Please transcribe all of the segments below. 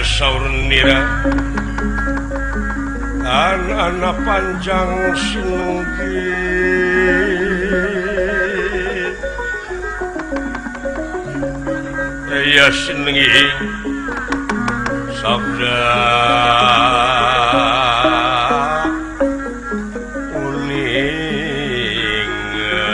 Iya saur nira anak panjang sinunggi iya sinengi sabda uning ya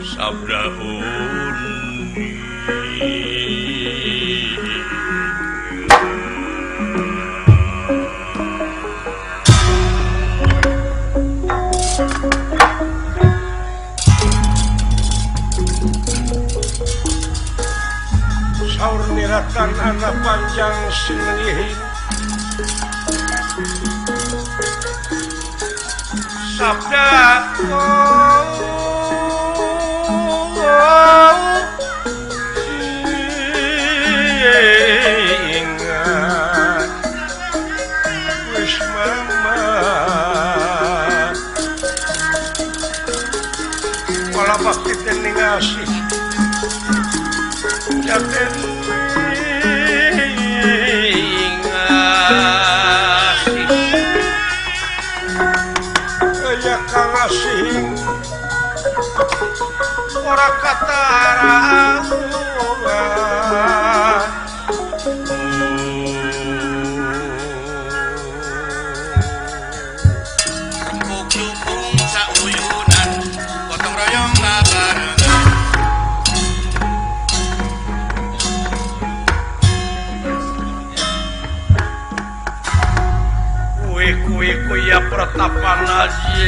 sabda uning. Saur niratan anak panjang sinengihin sabda ingat wis mama wala bakti dening asih jaten asih kang asing ora katara. Rembug dukung sauyunan gotong royong babarengan. Kuwi ya pertapan ajar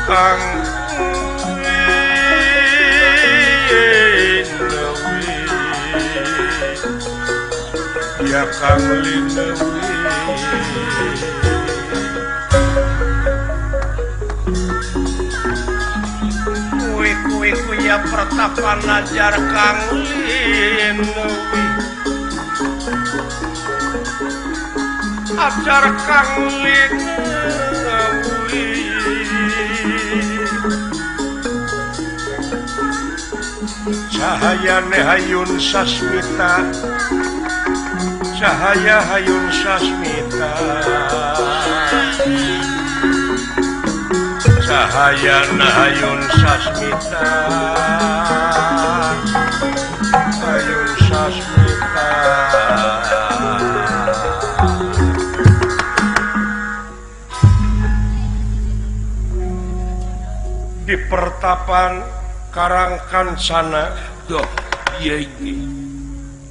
kang linewi ya kang linewi kuwi kuwi ya pertapan ajar kang linewi ajar kang linewi cahayane hayun sasmita cahaya hayun sasmita cahayana hayun sasmita hayun sasmita. Di pertapan Karangkancana doh iya iki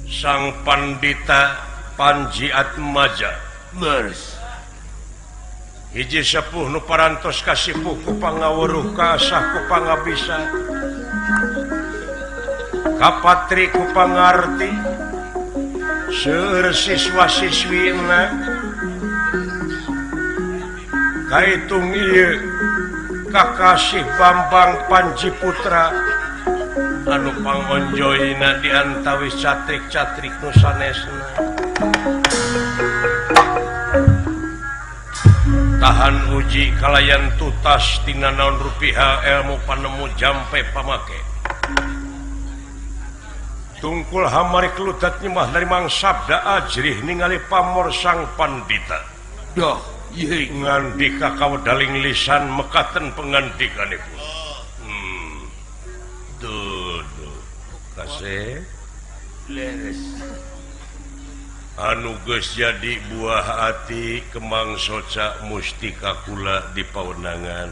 Sang Pandita Panji Atmaja mers hiji sepuh nu parantos kasipuh ku pangaweruh kaasah ku pangabisa kapatri ku pangarti seueur siswa-siswina kaitung ieu Kakasih Bambang Panji Putra anu pangonjoyna di antawis catrik-catrik nu sanesna. Tahan uji kalayan tutas tina naon rupiha ilmu panemu jampe pamake. Tungkul hamari keludat nyembah narimang sabda ajrih ningali pamor sang pandita. Doh ngandika kawedaling lisan mekaten pengandikanipun. Duh, duh. Kasih leres. Anu geus jadi buah ati Kemang Soca Mustika kula di pawenangan.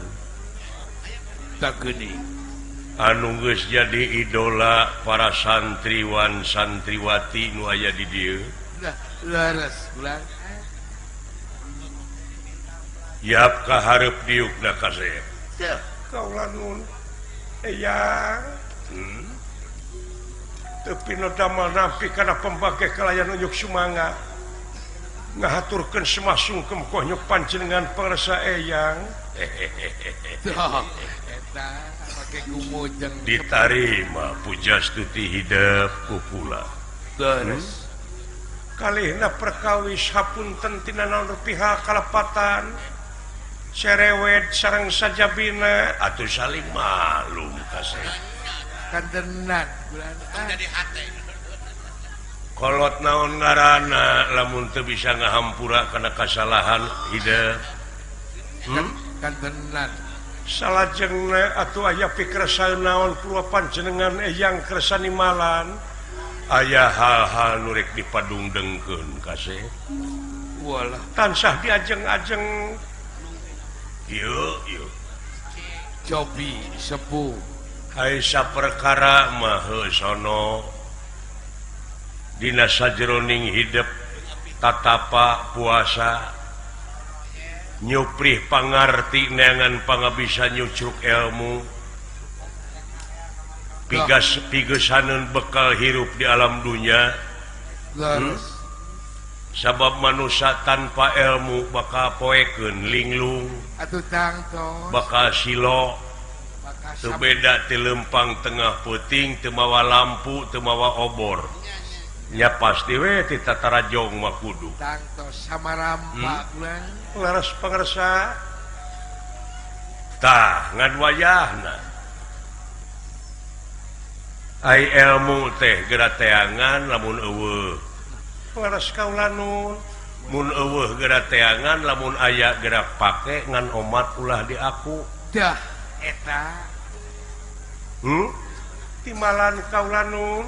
Takeni. Anu geus jadi idola para santriwan santriwati nu aya di dieu. Leres kula. Yap kaharep diukna kasep. Kaula nun eyang. Teu pinodamal nampi kana pembage kalayan unjuk sumanga. Ngahaturkeun semah sungkem konyuk panjenengan pangresa eyang. Eta pake kumujeng. Ditarima pujastuti hidep ku kula. Leres. Kalihna perkawis hapunten tina naon pihak kalepatan cerewet sareng sajabina atuh saling maklum kasih kantenan jadi hate kolot naon ngaranna lamun teu bisa ngahampura kana kasalahan hideung kantenan salajengna atuh aya pikersa naon purwa panjenengan eyang kersa nimalan aya hal-hal nu rek dipadungdengkeun kasih walah tansah diajeng-ajeng ieu ieu cobi sepuh ai saperkara mah sono dina sajroning hidep tatapa puasa nyuprih pangarti neangan pangabisa nyucruk ilmu pigas pigesaneun bekal hirup di alam dunya. Sabab manusia tanpa ilmu bakal poekeun linglung atuh tangtos bakal silo teu beda ti lempang tengah peuting teu mawa lampu teu mawa obor nya pasti we ti tatarajong mah kudu tangtos samarampa ulang leres pangersa tah ngan wayahna ai ilmu teh geura teangan lamun eueuh leres kaula nun mun eueuh geura teangan lamun aya geura pake ngan omat ulah diaku dah eta timalan kaula nun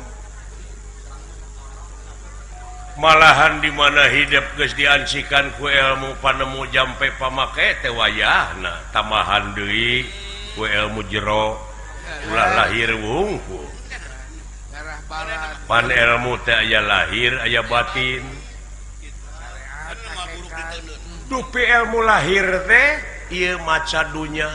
malahan di mana hidup geus diancikan ku ilmu panemu jampe pamake teh wayahna tambahan deui ku ilmu jero ulah lahir wungkul pan ilmu teh aya lahir aya batin dupi ilmu lahir teh ieu maca dunya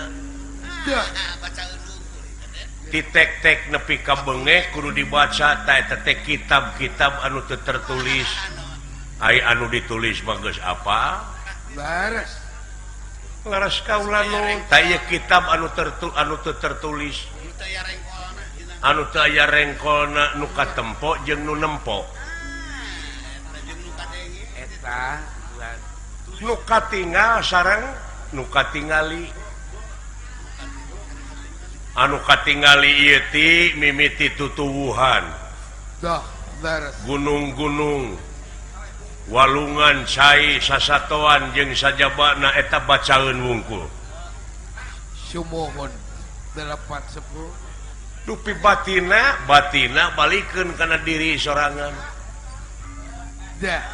ditek-tek nepi ka bengeh kudu dibaca ta eta teh kitab-kitab anu teu tertulis ai anu ditulis mah geus apa leres leres kaula nu ta ieu kitab anu anu teu tertulis anu teu aya rengkolna nu katempo jeung nu nempo eta nu katingal sareng nu katingali anu katingali ieu ti mimiti tutuwuhan gunung-gunung walungan cai sasatoan jeung sajabana eta bacaeun wungkul sumuhun 810 dupi batina batina balikeun kana diri sorangan dah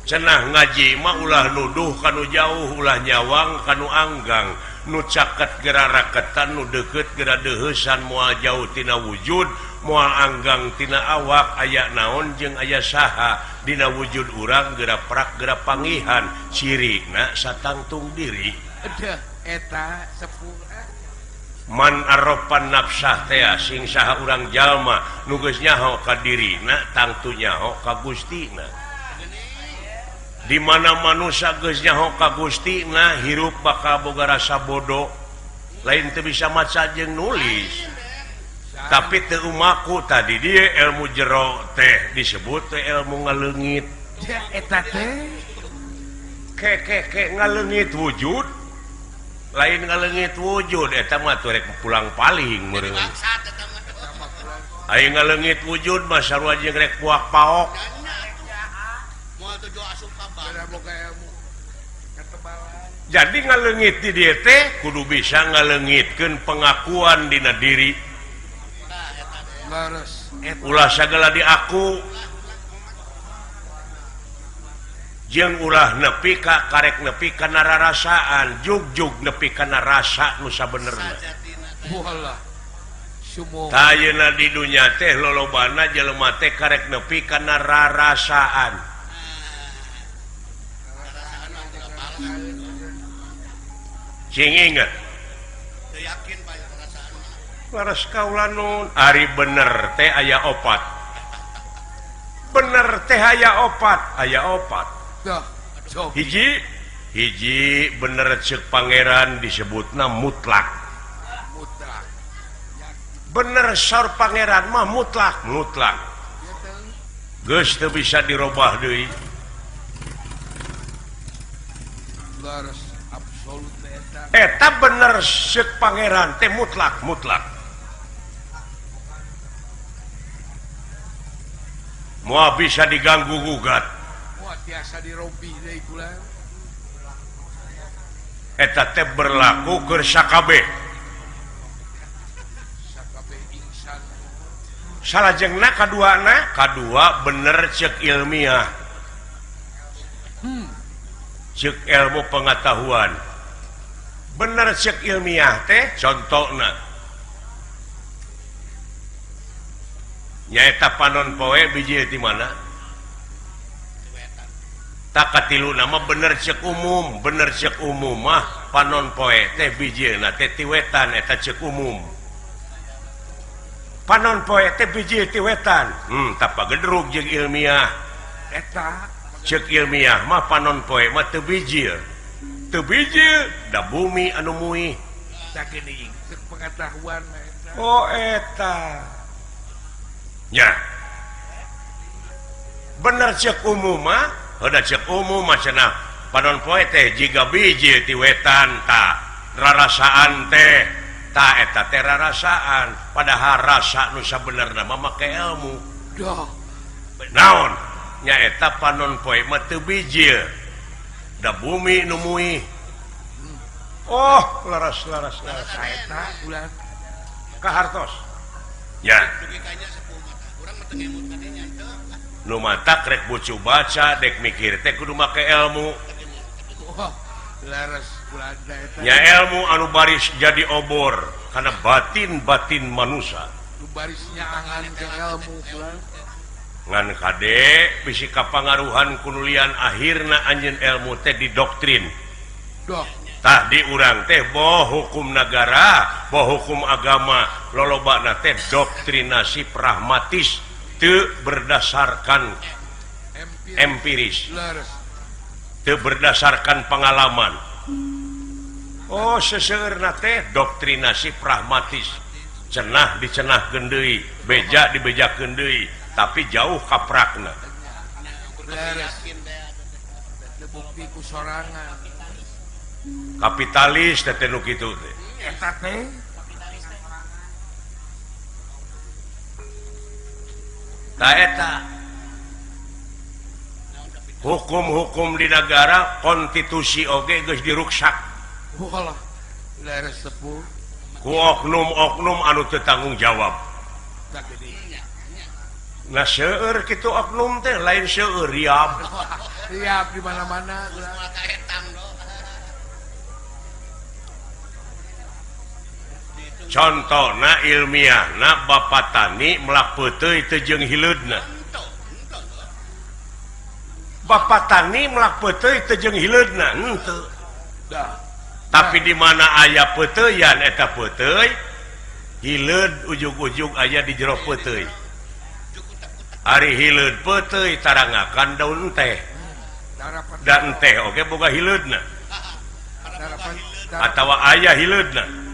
cenah ngaji mah ulah nuduh kanu jauh ulah nyawang kanu anggang nu caket geura raketan nu deukeut geura deuheusan moal jauh tina wujud moal anggang tina awak aya naon jeung aya saha dina wujud urang geura prak geura pangihan cirina satangtung diri dah eta sepuh man arofan nafsah teh sing saha urang jalma nu geus nyaho ka dirina tangtu nyaho ka Gustina di mana manusia geus nyaho ka Gustina hirup bakal boga rasa bodoh lain teu bisa maca jeung nulis tapi teu umaku tadi dia ilmu jero teh disebut teh ilmu ngaleungit eta teh ke ngaleungit wujud lain ngaleungit wujud eta mah tuh rek pulang paling meureun aya ngaleungit wujud mah sarua jeung rek puak paok jadi ngaleungit di dieu teh kudu bisa ngaleungitkeun pengakuan dina diri ulah sagala diaku jeung ulah nepi ka karek nepi kana rarasaan jugjug nepi kana rasa nu sabenerna tah ayeuna di dunya teh lolobana jelema teh karek nepi kana rarasaan sing inget laras kaula nun ari bener teh aya opat bener teh aya opat hiji hiji bener ceuk pangeran disebutna mutlak. Bener saur pangeran mah mutlak mutlak. Geus teu bisa dirobah deui. Eta bener seuk pangeran teh mutlak mutlak. Moal bisa diganggu gugat. Moal tiasa dirobih deui kula. Eta teh berlaku keur sakabeh. Salajengna kaduana kadua bener cek ilmiah. Cek ilmu pengetahuan. Bener cek ilmiah teh contona nyaeta panon poe biji di mana? Tak katilu nama bener cek umum, bener cek umum mah panon poe teh bijilna teh ti wetan eta cek umum. Panon poe teh biji ti wetan. Tapa gedrug jeung ilmiah. Eta cek ilmiah mah panon poe mah teu bijil. Teu bijil da bumi anu muih. Sakieu cek pengetahuan eta. Oh eta. Nya. Bener cek umum mah, heuda cek umum mah cenah panon poe teh jiga biji ti wetan ta rarasaan teh. Ta eta teh rarasaan, padahal rasa nu sabenerna mah make ilmu. Duh. Naon? Nyaeta panon poe mah teu bijil. Da bumi nu muih. Oh, laras laras laras eta ulah kahartos. Ya. Nu matak rek bucu baca dek mikir teh kudu make ilmu. Laras ulah eta. Nya ilmu anu baris jadi obor karena batin-batin manusia. Nu barisnya angan ke ilmu ulah. Ngan kade bisi kapangaruhan kunulian akhirna anjeun ilmu teh didoktrin. Doh. Tah di urang teh boh hukum negara, boh hukum agama, lolobana teh doktrinasi pragmatis teu berdasarkan empiris. Teu berdasarkan pengalaman. Oh seseueurna teh doktrinasi pragmatis. Cenah dicenahkeun deui, beja dibejakeun deui, tapi jauh kaprakna. Bukti ku sorangan. Kapitalis teh nu kitu teh. Eta teh ta eta hukum-hukum di negara konstitusi oge geus diruksak. Walah, leres sepuh. Ku oknum-oknum anu teu tanggung jawab. Nah seueur kitu oknum teh lain seueur riab. Riab di mana-mana. Contohna ilmiahna bapak tani melak peuteuy teu jeung hileudna. Bapak tani melak peuteuy teu jeung hileudna henteu. Tapi di mana aya peuteuyan eta peuteuy hileud ujug-ujug aya di jero peuteuy. Ari hileud peuteuy tarangakan daun teh. Dan teh oge boga hileudna. Atawa aya hileudna.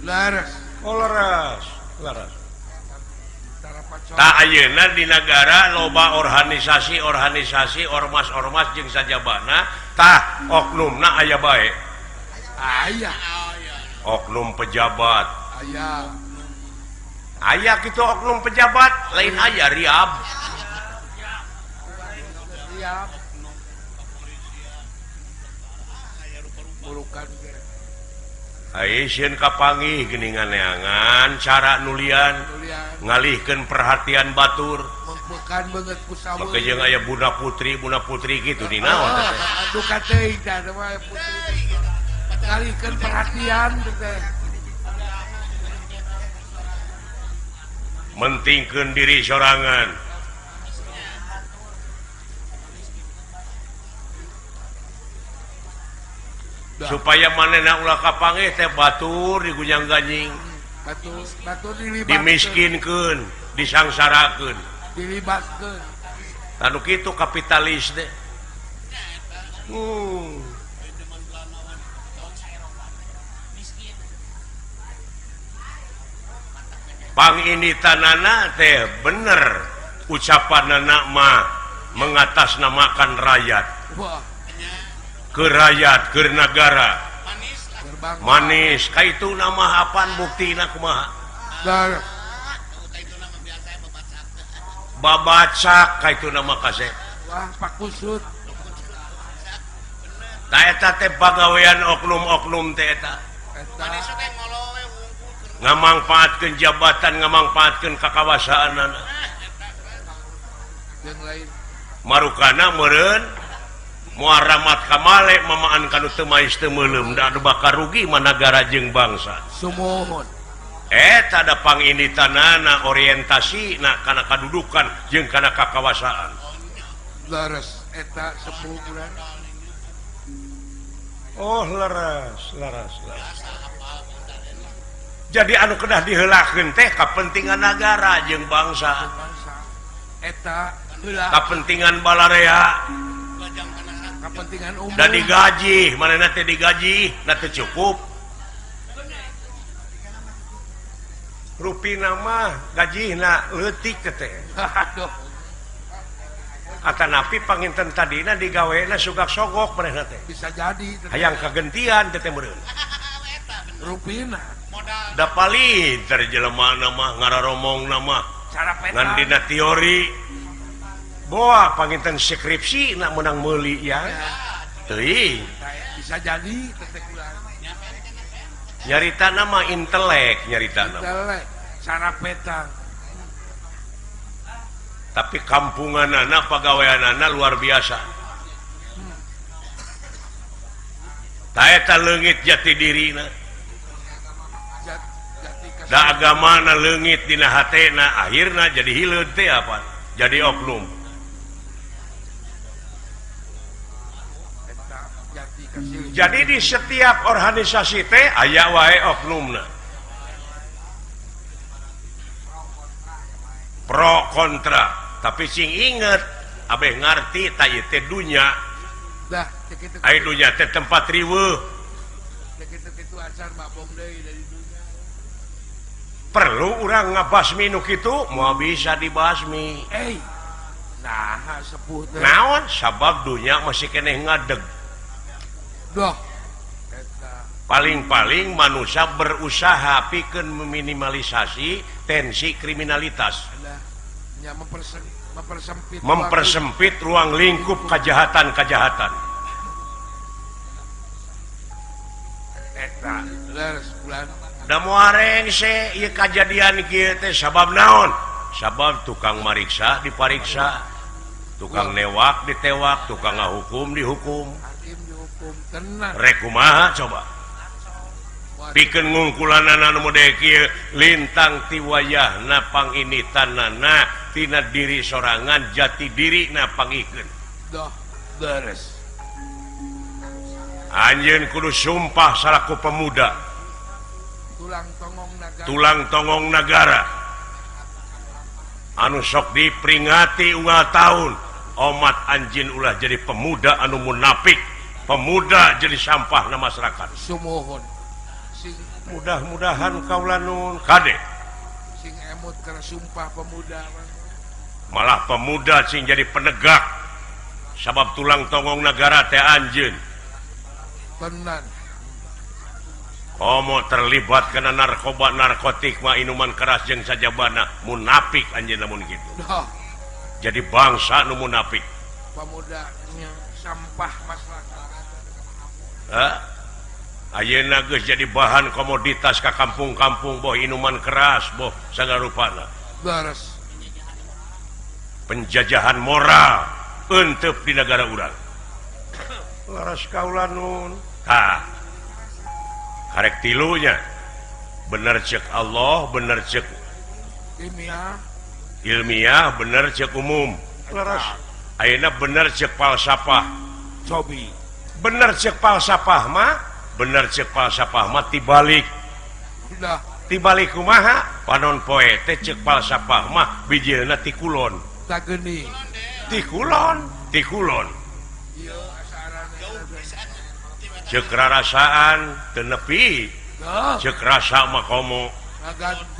Laras. Oh laras, laras. Tak ayeuna di negara loba organisasi-organisasi ormas-ormas jeung sajabana tah oknumna aya bae. Aya. Oknum pejabat. Aya. Aya kitu oknum pejabat, lain aya riab. Riab. Burukan ge. Aisyah kapanggih geuningan neangan cara nulian ngalihkeun perhatian batur mengpekan banget ku saweuh maka jeung aya Bunda Putri gitu di naon teh duka teuing tah putri ngalihkeun perhatian teh mentingkeun diri sorangan supaya manehna ulah kapanggih teh batur digunyang-ganjing batur dilibatkeun dimiskinkeun disangsarakeun dilibatkeun tanu kitu kapitalis teh Pang ini tanana teh bener ucapan anak mah mengatasnamakan rakyat. Wah. Ke rakyat, ke negara. Gerbang. Manis, ka itu nama apaan buktina kumaha? Dar. Babacak ka itu nama kasep. Wah, Pak Kusut. Ta eta teh pagawean oknum-oknum teh eta. Eta. Ngamangpaatkeun jabatan, ngamangpaatkeun kakawasaanana. Yang lain. Marukana meureun moal ramat kamale mamaan kanu teu mais teu meuleum da anu bakal rugi mah nagara jeung bangsa. Sumuhun. Eta da panginitanana orientasi na kana kadudukan jeung kana kakawasaan. Leres eta sepuh urang. Oh leres, leres, leres. Jadi anu kedah diheulakeun teh kapentingan nagara jeung bangsa. Bangsa. Eta heula Kapentingan balarea. Kepentingan umum. Da digaji, manehna teh digaji, na teu cukup. Rupina mah gajihna leutik teh. Aduh. Atanapi panginten tadina digawena sugak sogok manehna teh. Bisa jadi teh. Hayang kagentian teh teh meureun. Rupina. Da palinter jelema mah ngararomongna mah. Cara peta. Ngan dina teori boa panginten skripsi na menang meuli ya. Teuing. Bisa jadi teh teh kurang. Nyarita nama intelek, nyarita nama. Intelek, cara peta. Tapi kampunganana pagaweanana luar biasa. Ta eta leungit jati dirina. Da agamana leungit dina hatena, akhirna jadi hileud teh apa? Jadi oknum. Jadi di setiap organisasi teh aya wae oknumna. Pro kontra, tapi sing inget abeh ngarti ta ieu teh dunya. Dah, cek kitu. Ai dunya teh tempat riweuh. Cek kitu-kitu acan mabong deui dari dunya. Perlu urang ngabasmi nu kitu, moal bisa dibasmi. Nah, sepuh teh. Naon sabab dunya masih keneh ngadeg. Doh. Eta. Paling-paling manusia berusaha pikeun meminimalisasi tensi kriminalitas. Alah, nya mempersempit Mempersempit ruang lingkup kejahatan-kejahatan. Eta, leres bulan. Da moal rengse ieu kajadian kieu teh sabab naon? Sabab tukang mariksa dipariksa, tukang newak ditewak, tukang ngahukum dihukum. Hakim dihukum tenang. Rek kumaha coba? Pikeun ngungkulanana nu model kieu lintang ti wayahna panginitanana tina diri sorangan jati dirina pangikeun. Doh, beres. Anjeun kudu sumpah salaku pemuda. Tulang tongong nagara. Tulang tongong nagara. Anu sok diperingati unggal tahun, omat anjeun ulah jadi pemuda anu munafik, pemuda jadi sampah na masyarakat. Sumuhun. Sing mudah-mudahan kaula nun kade. Sing emut kana sumpah pemuda. Malah pemuda sing jadi penegak. Sabab tulang tongong nagara teh anjeun. Tenan. Komo terlibat kena narkoba, narkotik mah minuman keras jeung sajabana munafik anjeun lamun kitu. Dah. Jadi bangsa nu munafik. Pemuda nya sampah masyarakat. Hah? Ayeuna geus jadi bahan komoditas ka kampung-kampung boh minuman keras boh sagala rupana. Beres. Penjajahan moral eunteup di negara urang. Laras kaula nun. Tah. Karek tilunya. Bener cek Allah, bener cek ilmiah. Ilmiah, bener cek umum. Laras. Ayeuna bener cek falsafah. Cobi. Bener cek falsafah mah, bener cek falsafah mah tibalik. Udah. Tibalik kumaha? Panon poe teh cek falsafah mah bijilna ti kulon. Tageni. Ti kulon, ti kulon. Ieu asarana. Cek rarasaan teu nepi. Cek rasa mah komo.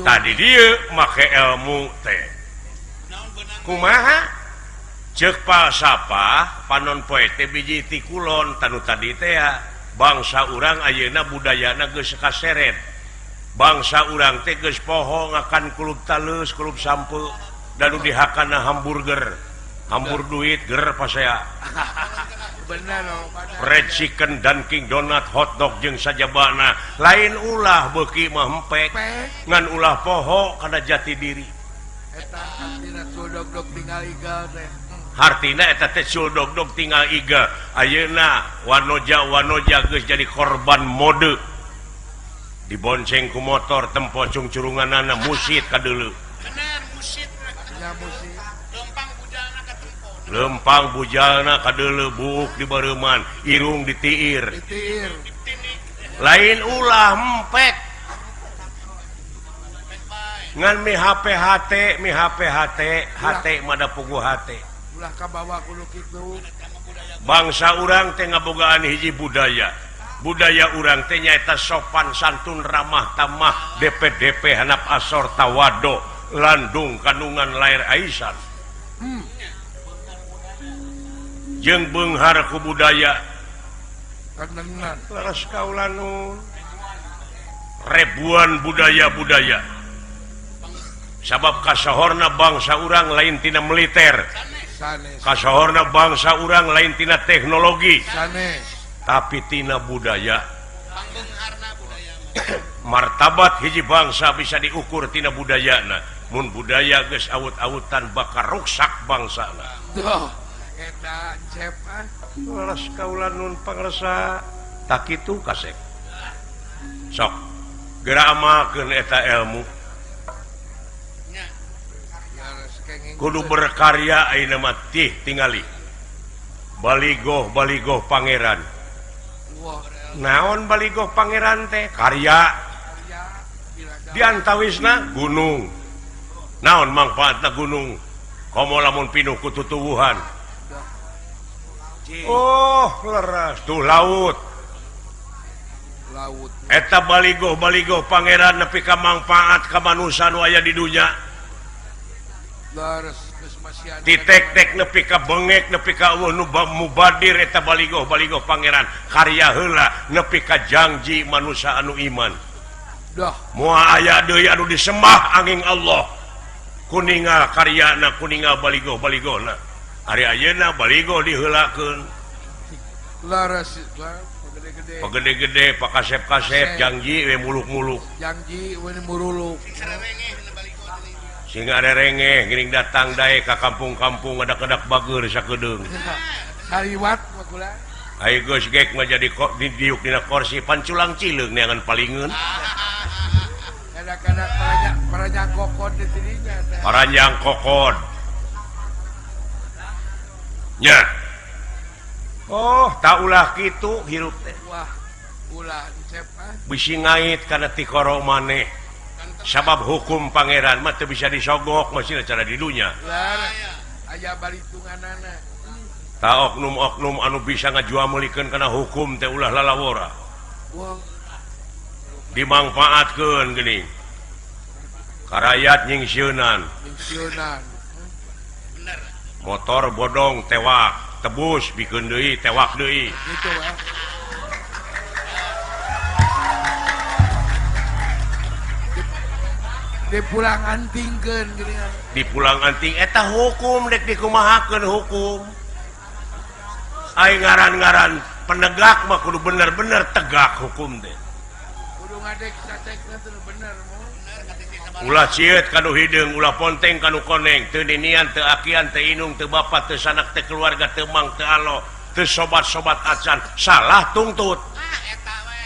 Tadi dia make ilmu teh. Kumaha? Ceuk falsafah panon poe teh biji ti kulon tanu tadi teh bangsa urang ayeuna budayana geus kaseret. Bangsa urang teh geus poho ngakan kulub talus, kulub sampe, dan nu dihakana hamburger. Hambur duit ger pasea. Red chicken, Dunkin Donut, hotdog jeung sajabana. Lain ulah beuki mah empek, ngan ulah poho kana jati diri. Eta artina dog-dog tinggal igal teh. Hartina eta teh cul dog-dog tinggal iga. Ayeuna wanoja-wanoja geus jadi korban mode. Dibonceng ku motor tempo cungcurunganana musit ka deuleu. Bener musit. Nya musit. Lempang bujalna ka tempo. Lempang bujalna ka deuleu buuk di bareuman, irung ditiir. Ditiir. Lain ulah empek. Ngan mi HPHT, mi HPHT, HT mah da puguh HT. Ulah kabawa kudu kitu. Bangsa urang teh ngabogaan hiji budaya. Budaya urang teh nyaeta sopan santun ramah tamah DPDP hanap asor tawado landung kandungan lair aisan. Jeung beunghar ku budaya. Kandengan. Leres kaula nu ribuan budaya-budaya. Sabab kasohorna bangsa urang lain tina militer. Sanes. Kasohorna bangsa urang lain tina teknologi. Sanes. Tapi tina budaya. Martabat hiji bangsa bisa diukur tina budayana. Mun budaya geus awut-awutan bakal ruksak bangsana. Duh, eta cep ah. Leres kaula nun pangresa tak kitu kasep. Sok geura amalkeun eta ilmu. Kudu berkarya ayeuna mah tih tingali. Baligoh baligoh pangeran. Naon baligoh pangeran teh? Karya. Di antawisna gunung. Naon mangfaatna gunung? Komo lamun pinuh ku tutuwuhan. Oh, leres tuh laut. Laut. Eta baligoh baligoh pangeran nepi ka mangfaat ka manusa nu aya di dunya. Ditek-tek nepi ka bengek nepi ka eueuh nu mubadir eta baligoh-baligoh pangeran karya heula nepi ka jangji manusa anu iman. Dah moal aya deui anu disembah angin Allah. Kuningal karyana kuningal baligoh-baligohna. Ari ayeuna baligoh diheulakeun. Laras pagede-gede. Pagede-gede pakasep-kasep jangji we muluk-muluk. Jangji we muruluk. Sehingga ada rengeh geuning datang dae ka kampung-kampung ngadak-ngadak bager sakedeung. Sariwat mah kula. Ayo geus gek mah jadi kok didiuk dina kursi panculang cileung neangan palingeun. Kadang-kadang paranjang kokod di dirinya teh. Paranjang kokod. Nya. Oh, tak ulah kitu hirup teh. Wah, ulah cep ah. Bisi ngait kana tikoro maneh. Sabab hukum pangeran mah teu bisa disogok masih cara di dunya. Aya baritunganana. Ta oknum-oknum anu bisa ngajual meulikeun kana hukum teh ulah lalawora. Dimangfaatkeun geuning. Karayat nyingsieunan. Nyingsieunan. Bener. Motor bodong tewak, tebus bikeun deui tewak deui. Kitu ah. Dipulang antingkeun geuningan. Dipulang anting eta hukum dek dikumahakeun hukum. Ai ngaran-ngaran penegak mah kudu bener-bener tegak hukum teh. Kudu ngadek sacekna teh bener mo. Ulah cieut ka nu hideung, ulah ponteng ka nu koneng, teu ninian, teu akian, teu inung, teu bapa, teu sanak, teu keluarga, teu mang, teu alo, teu sobat-sobat acan, salah tungtut. Ah eta we.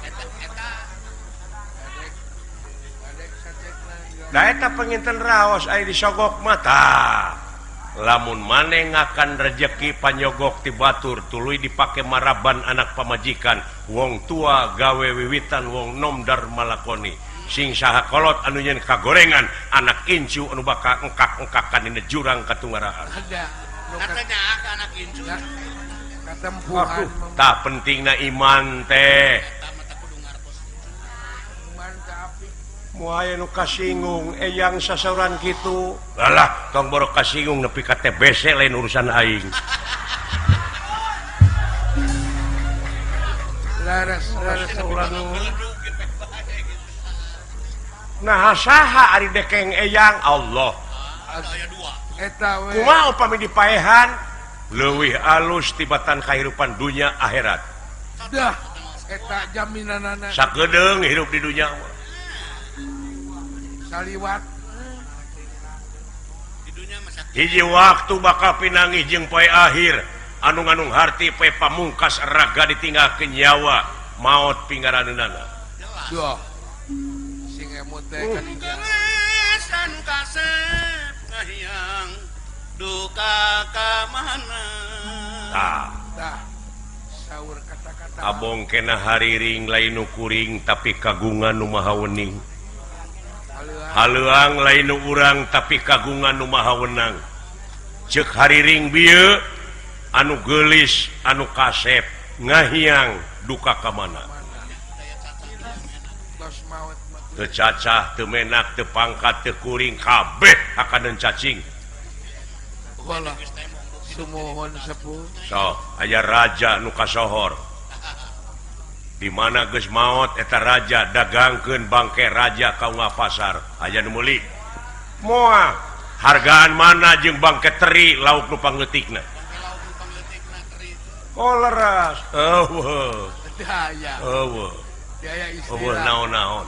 Eta eta. Da eta panginten raos aya disogok mah tah. Lamun maneh ngakan rejeki panyogok ti batur tuluy dipake maraban anak pamajikan, wong tua gawe wiwitan wong nom dharma lakoni. Sing saha kolot anu nyeun kagorengan, anak incu anu bakal engkak-engkakan dina jurang katungaraan. Katanya anak incu. Katempuhan. Tah pentingna iman teh. Moal aya nu kasinggung eyang sasauran kitu. Alah, tong boro kasinggung nepi ka TBC lain urusan aing. Laras laras Nah saha ari dekeng eyang Allah. Eta we. Kumaha upami dipaehan leuwih alus tibatan kahirupan dunya akhirat. Dah eta jaminanana. Sakedeung hirup di dunya mah. Saliwat. Di dunya mah sakit. Hiji waktu bakal pinanggih jeung poe akhir anu nganung harti poe pamungkas raga ditinggalkeun nyawa maot pinggaraneunana. Duh. Sing emut teh ka dinya. Geus anu kasep ngahiang duka ka mana. Tah. Tah. Saur kata-kata. Abong kena hariring lain nu kuring tapi kagungan nu maha wening. Haleuang lain nu urang tapi kagungan nu maha wenang. Ceuk hariring bieu anu geulis anu kasep ngahiang duka ka mana. Teu cacah, teu menak, teu pangkat, teu kuring kabeh akadeun cacing. Walah. Sumuhun sepuh. So, aya raja nu kasohor. Di mana geus maot eta raja dagangkeun bangke raja ka unggal pasar. Aya nu meuli. Moal hargaan mana jeung bangke teri lauk nu pangleutikna. Oh leras. Eueuh. Daya. Eueuh. Daya Eueuh istilah. naon-naon.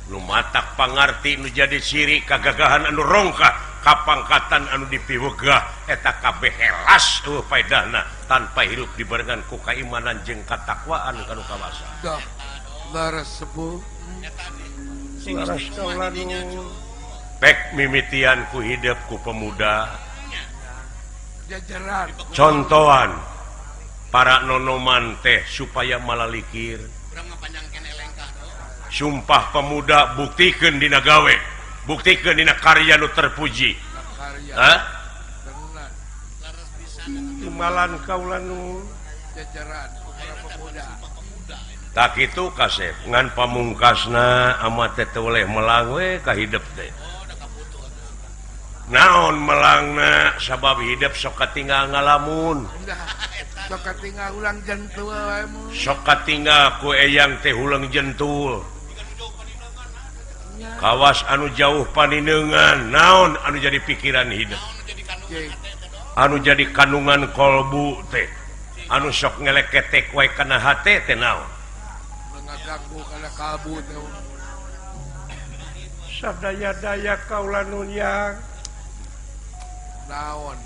Nu matak pangarti nu jadi siri kagagahan anu rongkah kapangkatan anu dipiwegah eta kabeh helas eueuh paedahna tanpa hirup dibarengan ku kaimanan jeung katakwaan ka nu kawasa. Dah. Leres sepuh. Leres kaula nu pek mimitian ku hidup ku pemuda. Jajaran. Contohan para nonoman teh supaya malalikir. Sumpah pemuda buktikeun dina gawe, buktikeun dina karya nu terpuji. Hah? Timalan kaula nu jajaran para pemuda. Tak kitu kasep ngan pamungkasna amat teh teu weleh melang we ka hidep teh. Naon melangna sabab hidep sok katinggal ngalamun. Sok katinggal ulang jentul wae mun. Sok katinggal ku eyang teh ulang jentul. Kawas anu jauh paninengan naon anu jadi pikiran hidup. Anu jadi kandungan kolbu teh. Anu sok ngeleketek wae kana hate teh naon. Ngaganggu kana kalbu teh. Sadaya-daya kaula nu yang naon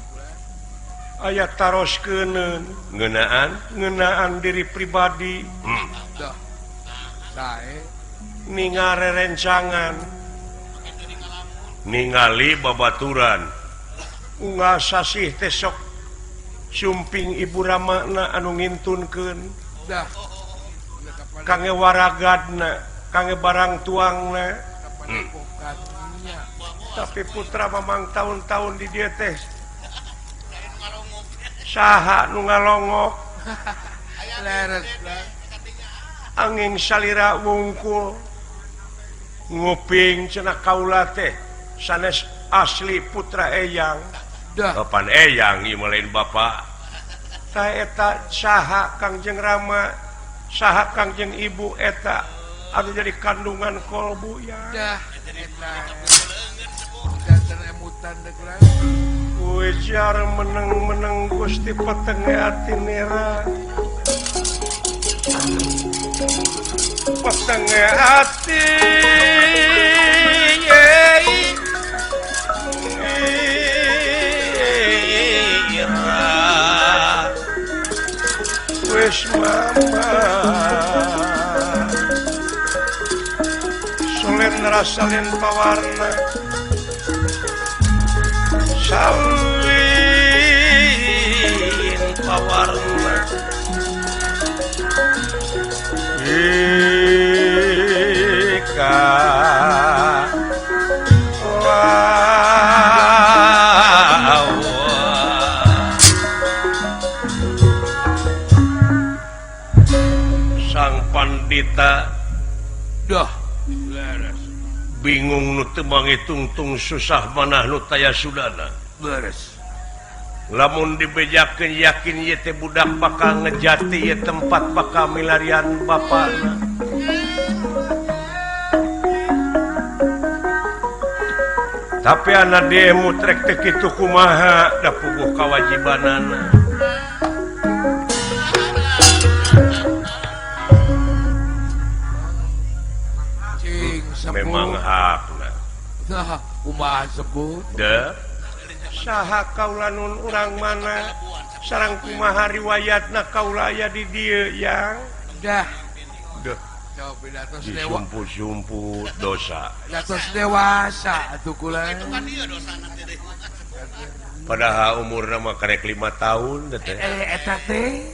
aya taroskeun ngeunaan diri pribadi. Dah. Sae ningare rencangan ningali babaturan unggal sasih teh sok sumping ibu ramana anu ngintunkeun. Dah. Kangge waragadna, kangge barang tuangna. Tapi putra mamang tahun-tahun di dieu teh saha nu ngalongok. Leres. Angin salira wungkul nguping cenah kaula teh sanes asli putra eyang. Dah. Kapan eyang ieu mah lain bapa. Tah eta saha Kangjeng Rama, saha Kangjeng Ibu eta anu jadi kandungan kolbu ya. Dah. Eta. Janten emutan deuk lah. Ujar meneng-meneng Gusti petenge ati nera. Petenge ati ira. Wis mama solen rasalin pawarna salin pawarna ika sang pandita Bingung nu teu mangitungtung susah manah nu taya sudana. Beres. Lamun dibejakeun yakin ieu teh budak bakal ngejati ieu tempat bakal milarian bapana. Tapi anak demo trek teh kitu kumaha da puguh kawajibanana. Cing sepuh. Memang hakna. Nah, kumaha sepuh? Deh. Saha kaula nun urang mana sareng kumaha riwayatna kaula aya di dieu yang dah. Duh. Disumput-sumput dosa. Datos dewasa atuh kula. Padahal umurna mah karek 5 tahun teh. Eta teh.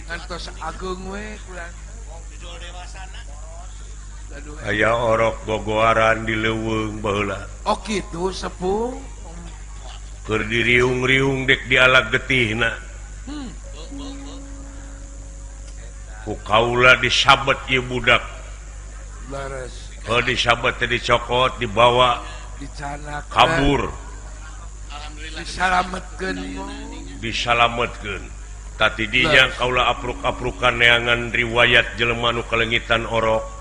Kantos ageung we kula. Aya orok gogoaran di leuweung baheula. Oh kitu sepuh. Keur diriung-riung dek dialag getihna. Ku kaula disabet ieu budak. Leres. Oh disabet teh dicokot dibawa dicanak kabur. Alhamdulillah disalametkeun. Disalametkeun. Tadi dinya kaula apruk-aprukan neangan riwayat jelema nu kalengitan orok.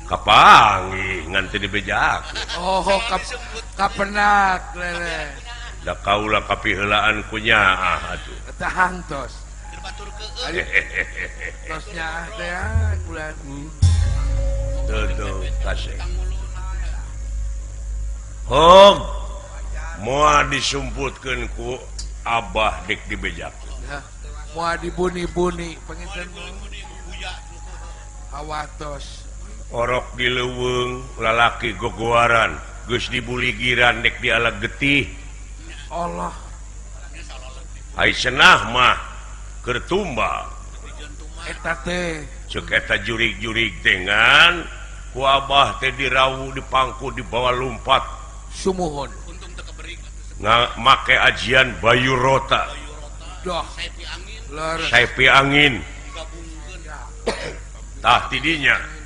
Kapanggih ngan teu dibejakeun. Oh kapenak lele. Da kaula kapiheulaan ku nyaah atuh. Eta hangtos. Tos nyaah teh kula. Teu kasih. Hog moal disumputkeun ku abah dek dibejakeun. Moal dibuni-buni panginten. Hawatos. Orok di leuweung lalaki gogoaran geus dibuligiran dek dialag getih. Allah. Ai cenah mah keur tumbal. Eta teh ceuk eta jurig-jurig dengan ku abah teh dirawu dipangku dibawa lumpat. Sumuhun. Untung teu keberik. Make ajian Bayu Rota. Doh. Saipi angin. Tah tidinya.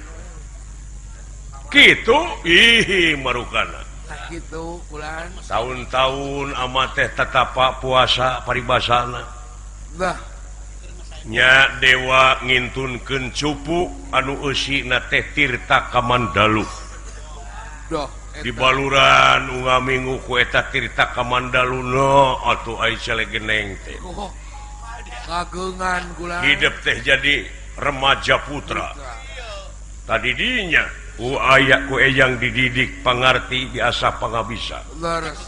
Gitu ih marukana. Kitu kulan. Tahun-tahun ama teh tatapa puasa paribasana. Lah nya dewa ngintunkeun cupu anu eusina teh Tirta Kamandalu. Doh di baluran unggal minggu ku eta Tirta Kamandalu no atuh ai celegeneng teh. Oh, kageungan kulan. Hidup teh jadi remaja putra. Tadi dinya ku aya ku eyang dididik pangarti diasah pangabisa. Leres.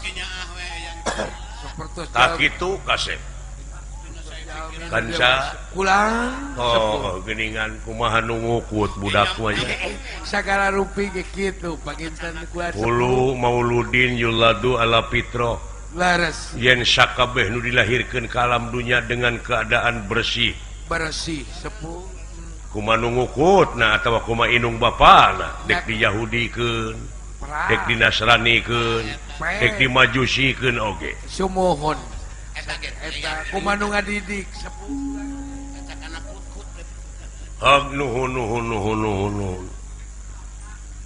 Tak kitu kasep. Kanca kulang. Oh, geuningan kumaha nu ngukut budak mah nya. Sagala rupi ge kitu panginten kulan. Hulu mauludin yuladu ala fitrah. Leres. Yen sakabeh nu dilahirkeun ka alam dunya dengan keadaan bersih. Bersih sepuh. Kuma nu ngukutna atawa kuma inung bapana dek di Yahudikeun, dek di Nasranikeun, dek di Majusikeun oge. Sumuhun. Eta kuma nu ngadidik sepuh. Hag nuhun nuhun nuhun nuhun nuhun.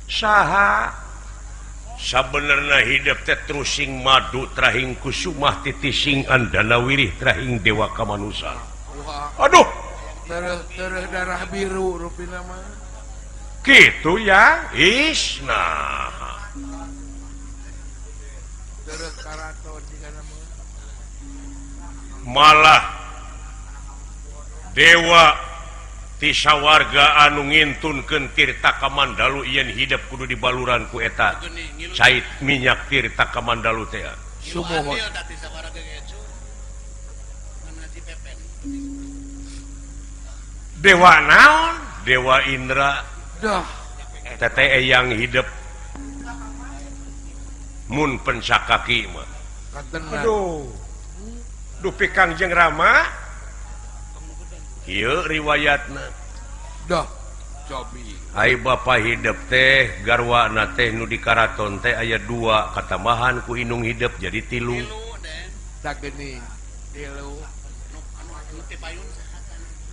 Saha sabenerna hidup teh trusing madu trahing kusumah titising andana wirih trahing dewa kamanusa. Aduh. Tereh darah biru rupina mah. Kitu ya, is nah. Tereh karaton jigana mah. Malah dewa ti sawarga anu ngintunkeun Tirta Kamandalu yen hidup kudu dibaluran ku eta cait minyak Tirta Kamandalu teh. Sumuhun. Dewa naon? Dewa Indra. Dah. Teteh eyang hidup mun pensakaki mah. Aduh. Dupi Kangjeng Rama. Ieu riwayatna. Dah. Cobi. Ai bapa hidup teh garwana teh nu di karaton teh aya 2 katambahan ku inung hidup jadi 3. Tak geuning. 3.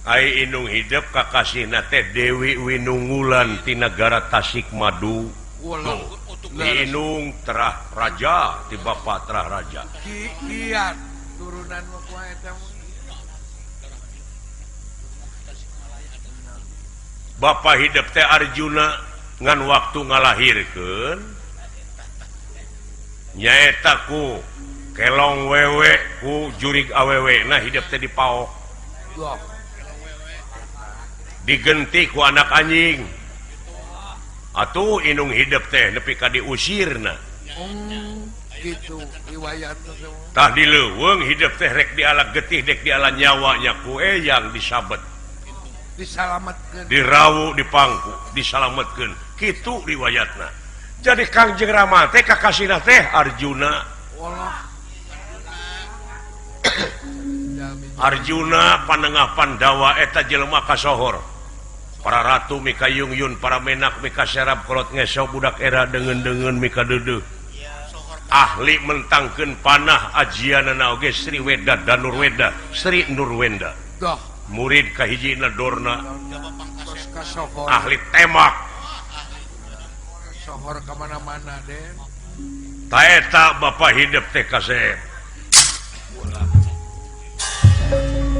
Ai inung hidup kakasihna teh Dewi Winungulan ti nagara Tasikmadu. Inung terah raja ti bapa terah raja. Kiat turunan mah kumaha eta. Bapa hidup teh Arjuna ngan waktu ngalahirkeun nyaeta ku kelong wewe ku jurig awewe nah hidup teh dipaok. Digenti ku anak anjing. Atuh inung hidup teh nepi ka diusirna. Gitu riwayatna. Tah di leuweung hidup teh rek diala getih dek diala nyawa nya ku eyang disabet. Disalametkeun. Dirawu dipangku disalametkeun. Kitu riwayatna. Jadi Kangjeng Rama teh kakasihna teh Arjuna. Walah. Arjuna panengah Pandawa eta jelema kasohor. Para ratu mika yung-yun, para menak mika serap kolot ngeso budak era dengen-dengen mika deudeuh. Ahli mentangkeun panah ajianana oge Sri Weda Danurweda, Sri Nurwenda. Murid kahijina Dorna. Ahli temak. Sohor ka mana-mana den. Ta eta bapa hidup teh kasep.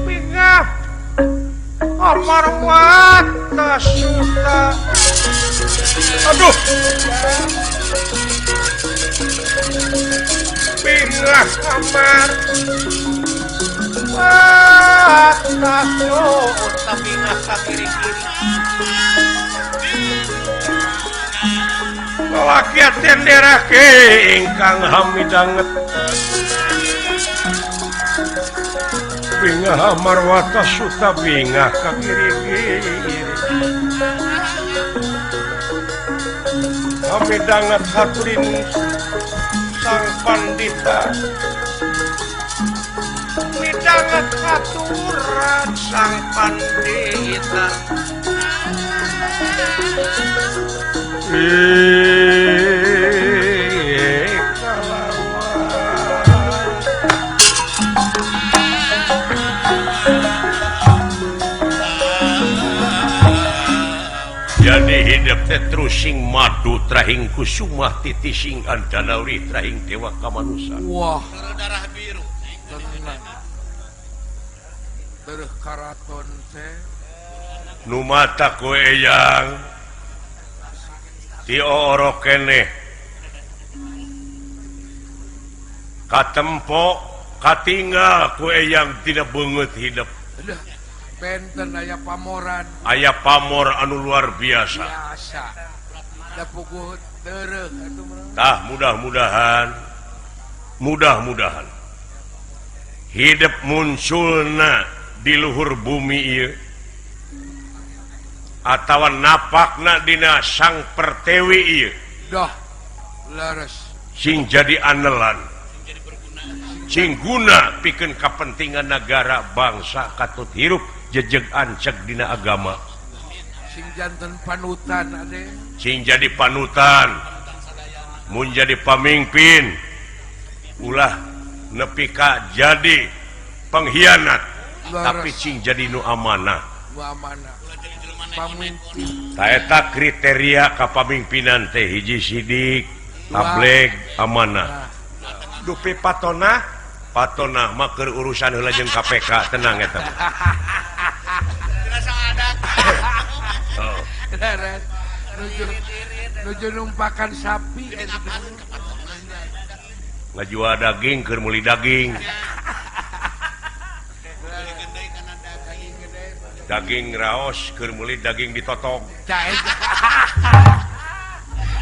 Bingah. Amarwata suta. Aduh. Bingah amar. Wata suta bingah ka kiri-kiri. Rakyat tenderake ingkang hamidanget. Bingah marwata suta bingah ka kiri-kiri. Hamidanget haturin sang pandita. Midanget haturan sang pandita. Jadi hidup teh terusing madu trahing kusumah titising andanauri trahing dewa kamanusa. Wah, darah biru. Terus karaton teh. Nu mata ku eyang ti oro keneh katempo katinggal ku eyang tidak beungeut hidup. Benten aya pamoran. Aya pamor anu luar biasa. Biasa. Da puguh tereuh atuh mah. Tah mudah-mudahan hidup munculna di luhur bumi ieu atawa napakna dina sang pertewi ieu. Dah leres. Sing jadi anelan. Sing guna pikeun kapentingan negara bangsa katut hirup jejeg anceg dina agama. Sing janten panutan ade. Sing jadi panutan. Mun jadi pamimpin ulah nepi ka jadi pengkhianat, tapi sing jadi nu amanah. Nu amanah. Pamimpin. Ta eta kriteria kapamimpinan teh hiji sidik, tableg, amanah. Dupi patona, patona mah keur urusan heula jeung KPK, tenang eta. Oh. Nuju numpakan sapi ngajual daging keur meuli daging. Daging raos keur meuli daging ditotong.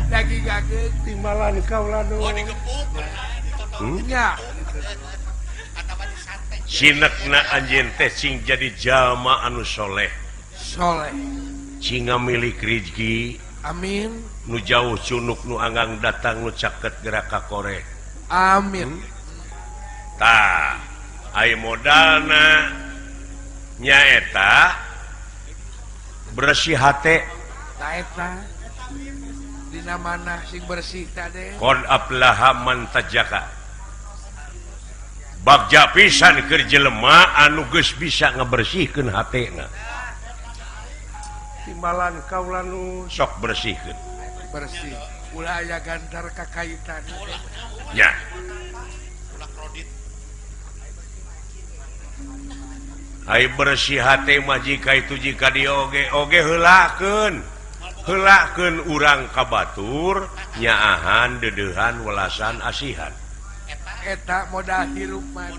Daging daging timbalan kaula nu. Oh digepuk. Nya. Sinekna anjeun teh sing jadi jalma anu soleh. Soleh. Sing ngamilik rezeki. Amin. Nu jauh cunuk nu anggang datang nu caket gerak ka koreh. Amin. Tah, ai modalna nyaeta bersih hate. Ta eta. Dina mana sing bersih tade? Qad aflaha man tajaka. Bagja pisan keur jelema anu geus bisa ngabersihkeun hatena. Timbalan kaula nu sok bersihkeun. Bersih. Ulah aya gantar kakaitan. Ya. Ulah krodit. Ai bersih hate mah jika itu jika dioge oge heulakeun. Heulakeun urang ka batur nyaahan deudeuhan welasan asihan. Eta modal hirup mah.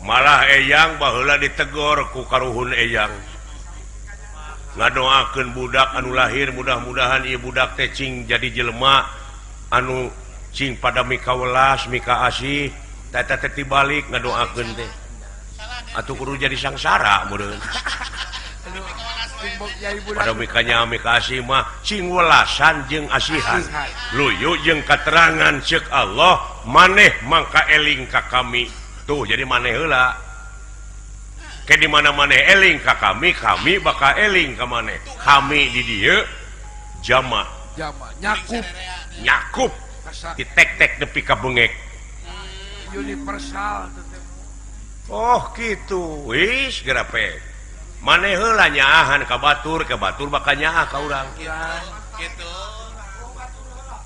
Malah eyang baheula ditegor ku karuhun eyang. Ngadoakeun budak anu lahir mudah-mudahan ieu budak teh cing jadi jelema anu cing pada mika welas mika asih eta teh tibalik ngadoakeun teh. Atuh kudu jadi sangsara meureun. Pada mikanya mika asih mah cing welasan jeung asihan. Luyu jeung katerangan ceuk Allah maneh mangka eling ka kami. Tuh jadi maneh heula. Ke di mana maneh eling ka kami, kami bakal eling ka maneh. Kami di dieu jama. Jama nyakup. Nyakup. Ditek-tek nepi ka bengek. Universal. Oh gitu. Wis gerape. Maneh heula nyaahan ka batur bakal nyaah ka urang. Gitu.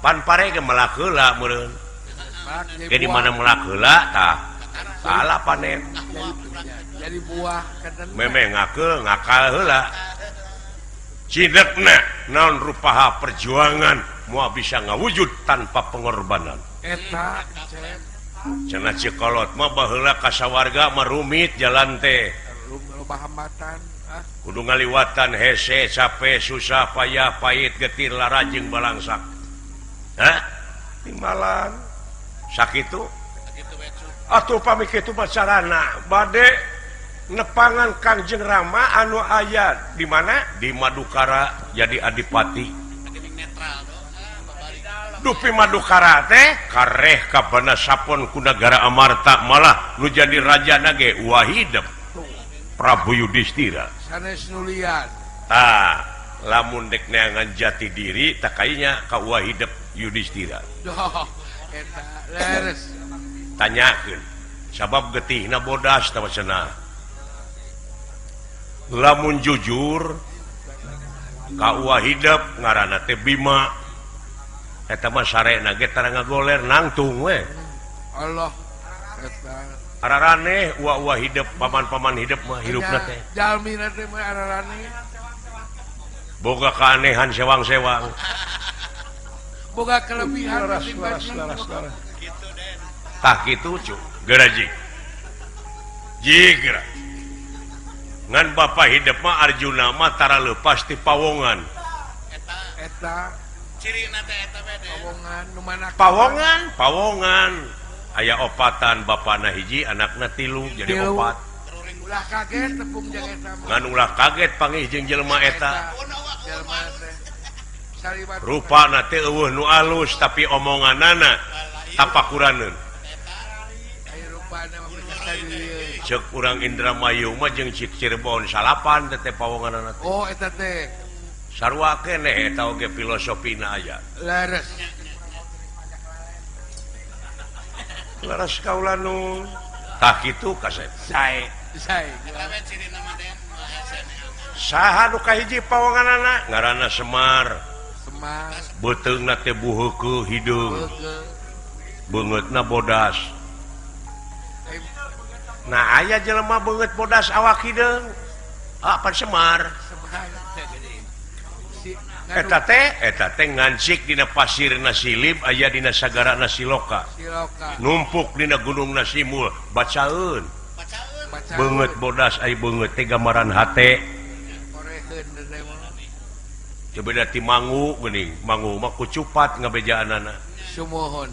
Pan pare ge melak heula meureun. Ke di mana melak heula tah. Salah panen. Jadi buah memeh ngakeul ngakal heula. Cidekna naon rupaha perjuangan moal bisa ngawujud tanpa pengorbanan. Eta cenah Cikolot mah baheula ka sawarga mah rumit jalan teh. Loba hambatan ah. Kudu ngaliwatan hese capek susah payah pahit getir lara jeung balangsak. Hah? Timbalan. Sakitu atuh pami kitu mah carana bade nepangan Kangjeng Rama anu aya di mana? Di Madukara jadi adipati. Dupi Madukara teh kareh ka bana sapon ku nagara Amarta malah nu jadi raja ge Wahidep Prabu Yudhistira. Sanes nulian. Tah, lamun dek neangan jati diri tah kayanya ka Wahidep Yudhistira. Doh, eta leres. Tanyakeun sabab getihna bodas tah cenah. Lamun jujur ka Wahidep ngaranna teh Bima. Eta mah sarena ge tara ngagoler nangtung we. Allah eta araraneh wa hidep paman-paman hidep mah hirupna teh. Jalmina teh mah araraneh. Boga keanehan sewang-sewang. Boga kelebihan laras. Tah kitu cu geura jig. Jig geura. Ngan bapa hidep mah Arjuna mah tara leupas ti pawongan. Eta cirina teh eta we pawongan nu mana? Pawongan, pawongan. Aya opatan bapana hiji anakna tilu jadi tilu. Opat. Ulah kaget tepung jeung eta. Ngan ulah kaget panggih jeung jelema eta. Jelema teh. Rupana teh eueuh nu alus tapi omonganana tapakuraneun. Cek urang Indramayu mah jeung cik Cirebon salapan teh pawonganana teh. Oh eta teh. Sarua keneh eta oge filosofina aya. Leres. Leres kaula nu. Tah kitu kasep. Sae, sae. Saha nu kahiji pawonganana? Ngaranna Semar. Semar. Beuteungna teh buheukeul hideung. Beungeutna bodas. Nah aya jelema beungeut bodas awak hideung. Ah pan Semar. Eta teh ngancik dina pasir nasilib aya dina sagara nasiloka. Numpuk dina gunung nasimul bacaeun. Beungeut bodas ai beungeut teh gambaran hate. Coba da ti mangu geuning, mangu mah kucupat ngabejaanana. Sumuhun.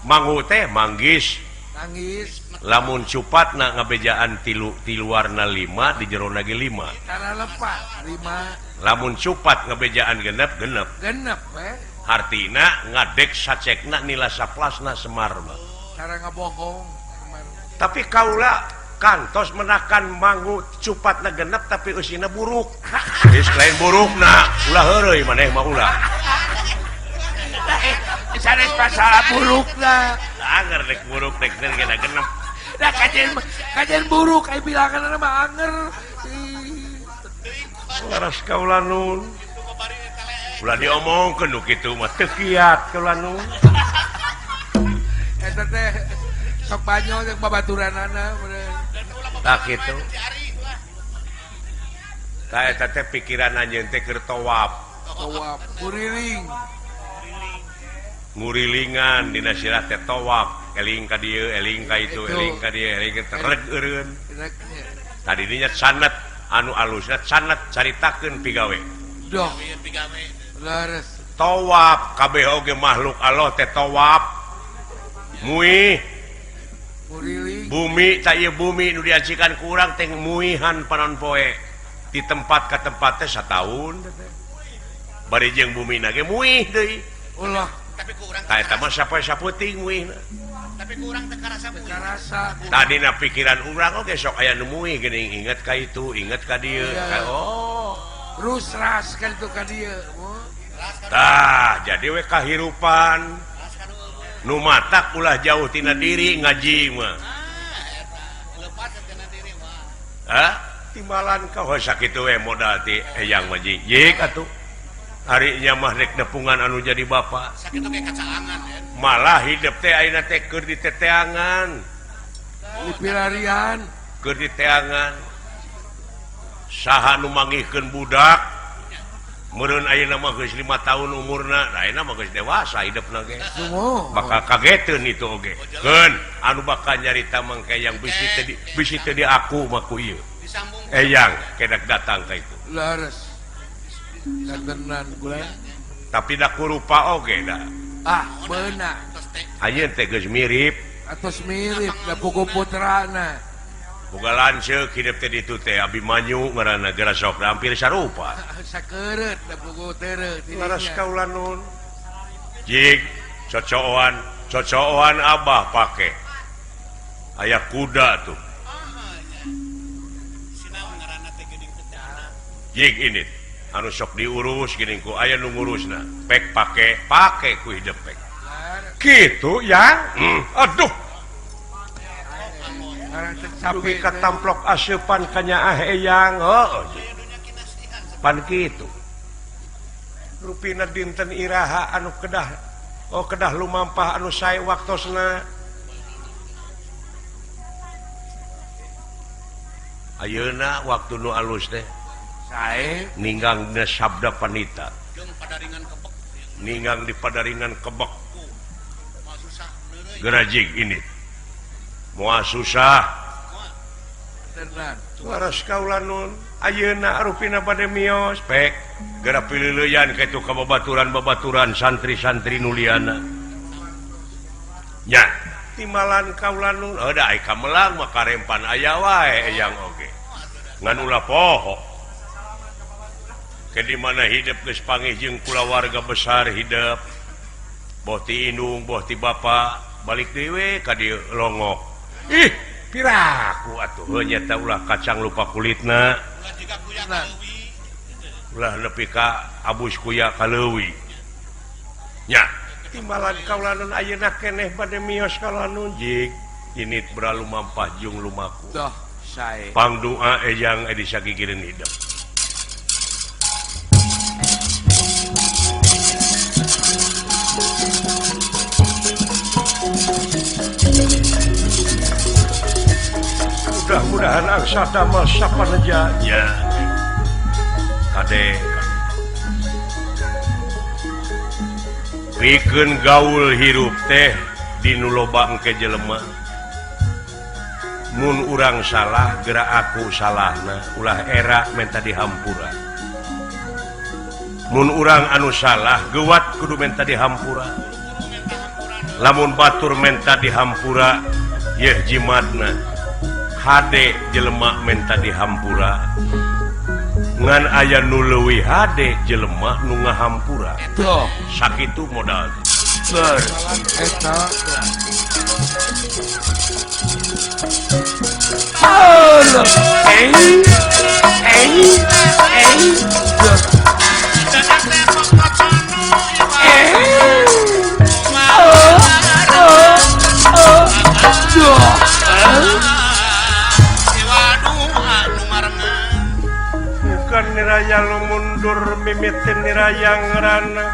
Mangu teh manggis. Manggis. Lamun cupatna ngabejaan tilu ti luarna 5 di jerona ge 5. Tara lepat 5. Lamun cupat ngabejaan genep genep. Genep we. Hartina ngadek sacekna nila saplasna Semar mah. Tara ngabohong Semar. Tapi kaula kantos menakan mangu cupatna genep tapi eusina buruk. Geus lain burukna, ulah heureuy maneh mah ulah. Sanes pasal burukna. Anger dek buruk dek genep. Lah kajian buruk ai bilanganna mah anger. Laras kaula nun. Ulah diomongkeun nu kitu mah teu kiat kaula nu. Eta teh sok banyo jeung babaturanana tah kitu. Tah eta teh pikiran anjeun teh keur tawaf. Tawaf nguriling. Ngurilingan dina sirah teh tawaf, eling ka dieu, eling ka itu, eling ka dieu, eling ka reg eureun. Tadi dinya sanad anu alusna sanad caritakeun pigawe. Doh. Leres. Tawaf kabeh oge makhluk Allah teh tawaf. Muih bumi ta ieu bumi nu diajikan ku urang teh muihan panon poe di tempat ka tempat teh sataun teh. Bari jeung bumina ge muih deui. Ulah. Tapi ku urang tah eta mah sapoe saputing muihna. Tapi ku urang teh karasa muih. Karasa. Tadina pikiran urang oge sok aya nu muih geuning inget ka itu, inget ka dieu. Oh. Rusras kan itu ka dieu. Tah, jadi we kahirupan nu matak ulah jauh tina diri ngaji mah. Hah? Timbalan ka heuh sakitu we modal ti eyang mah jik atuh. Ari nya mah rek nepungan anu jadi bapa. Sakitu ge kacaangan Malah hidup teh ayeuna teh keur diteteangan. Dipilarian, keur diteangan. Saha nu mangihkeun budak? Meureun ayeuna mah geus 5 tahun umurna, da ayeuna mah geus dewasa hidupna ge. Bakal kageteun itu oge. Keun anu bakal nyarita mangke yang bisi teu di aku mah ku ieu. Eyang kedak datang ka itu. Leres. Dantenan gula. Tapi da kurupa oge da. Ah, beuna. Ayeuna teh geus mirip. Atos mirip da pugu putrana. Boga lanceuk hidup teh ditu teh Abimanyu ngaranna geura sok hampir sarupa. Sakeureut da pugu teureut. Laras kaula nun. Jig cocoan, cocoan abah pake. Aya kuda tuh. Jig ini anu sok diurus geuning ku aya nu ngurusna. Pek pake, pake ku hidup pek. Kitu ya. Aduh. Dugi katamplok aseupan ka nyaah eyang heuh pan kitu rupina dinten iraha anu kedah oh kedah lumampah anu sae waktosna ayeuna waktu nu alus teh sae ninggang dina sabda panita ninggang di padaringan kebek gerajig ini moal susah. Waras kaula nun ayeuna rupina bade mios pek geura pilileuyan ka itu ka babaturan-babaturan santri-santri nu liana nya timbalan kaula nun heuh da ai kamelang mah karempan aya wae eyang oge ngan ulah poho ke di mana hidup geus pangih jeung kulawarga besar hidup boh ti indung boh ti bapa balik deui we ka dieu longok. Ih, piraku atuh heuh nyata ulah kacang lupa kulitna. Ulah nepi ka abus kuya ka leuwi. Nya, timbalan kaula nun ayeuna keneh bade mios ka lanun jig. Init beralumampah jeung lumaku. Doh, sae. Pangdoa eyang edi sagigireun hidup. Mudah-mudahan angsa damel sapaneja nya. Kade pikeun gaul hirup teh di nu loba engke jelema. Mun urang salah geura aku salahna ulah era menta dihampura. Mun urang anu salah geuwat kudu menta dihampura. Lamun batur menta dihampura yeuh jimatna. Hade jelema menta dihampura ngan aya nu leuwih hade jelema nu ngahampura sakitu modal eta. Bukan nerayangan Abdinya lumundur mimitin nirayang rana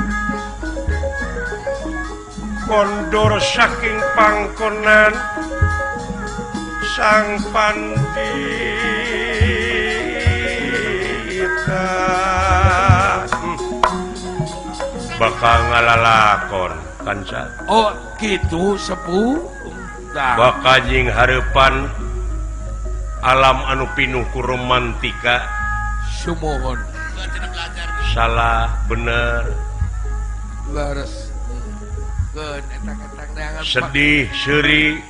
kondur saking pangkonan sang pandita. Bakal ngalalakon kanca. Oh gitu sepuh. Bakal jeung hareupan alam anu pinuh ku romantika. Sumuhun. Salah bener. Leres. Sedih seuri.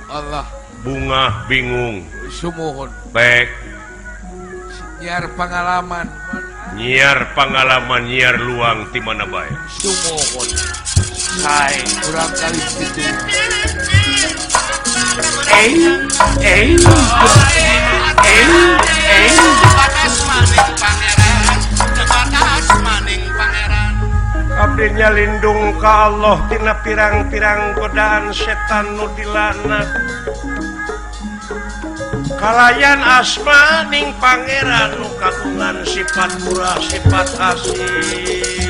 Allah. Bungah bingung. Sumuhun. Baik. Nyiar pengalaman. Nyiar pengalaman, nyiar luang ti mana bae. Sumuhun. Sae kurang kali kitu. Eh eh eh eh batas maning pangeran, batas maning pangeran. Abdinya lindung ka Allah tina pirang-pirang godaan setan nu dilaknat. Kalayan asma ning pangeran nu kagungan sifat murah sifat asih.